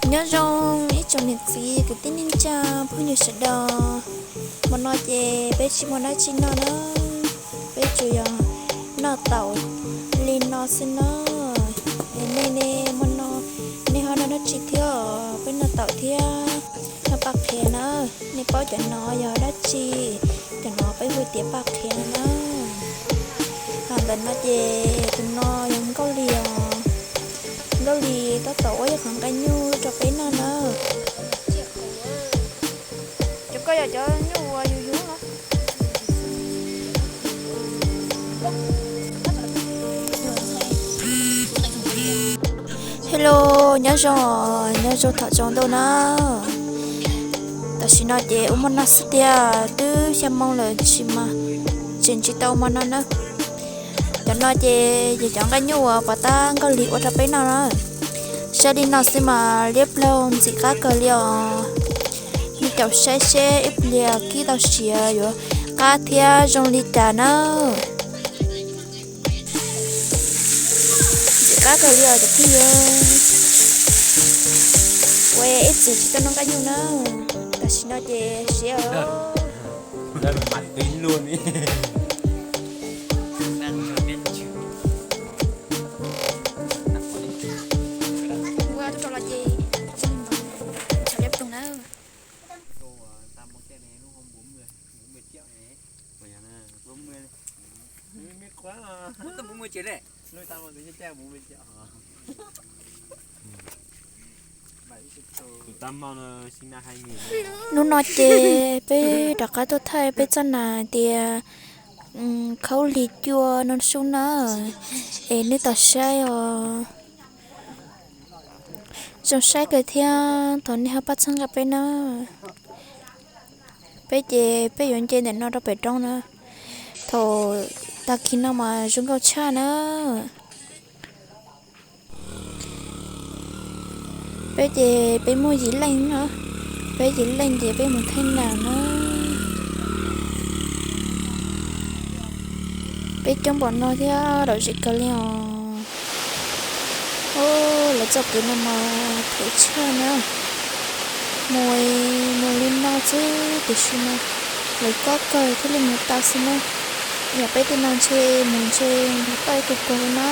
Nyob zoo ib tsoom niam txiv kwv tij neej tsa phooj ywg sawv daws. Hmo no ces peb tsis muaj dab tsi noj na, peb tsuas yog noj taum li no xwb na. Es nej ne, hmo no nej ho noj dab tsi thiab? Peb noj taum thiab noj paj qhiav na. Nej paub cov no yog dab tsi? Cov no peb hu tias paj qhiav no na. Ho ntawm no ces tus no yog nkauj li os. Nkauj li tab tom ua ib qho nqaij nyuj rau peb noj na. Cov ko yog cov nyuj uas yus yuav. Hello, nyob zoo, nyob zoo thaum tsaus ntuj na. Tam sim no ces ua hmo no xwb tiag, twb xya moo lawm tab sis mas tseem tsis tau ua hmo no na. Cov no ces yog cov nqaij nyuj uas pov tab nkauj li ua rau peb noj na. Saib li no xwb mas liab plaug ntxim qab kawg li os. Nej caum saib seb ib pliag kib tau siav yuav qab thiab zoo li cas na. Ntxim qab kawg li os cov phooj ywg. Ua ib txwm tsis tau noj nqaij nyuj na. Tam sim no ces siav os. Hnub no ces peb rov qab tuaj thaij peb txoj nas tias khaub lig cua no sub na, es nej tos saib os. Zoo saib kawg thiab thov nej ho pab txhawb nqa peb na. Peb ces peb yuav nce ntawm no rau pem roob na. Thaum tag kis no mas zoo nkauj tshaj na. Peb ces peb muaj yim leej no, peb yim leej ces peb mus thaij nas na. Peb coob npaum no thiab daum zim kawg li os. Lawv txoj kev no mas phem tshaj na. Mus, mus li no xwb tiam sis mas lawv kob kawg thiaj li mus tau xwb na. Yog peb tej no ntshe mus ntshe nrog toj ib tug kawg li na.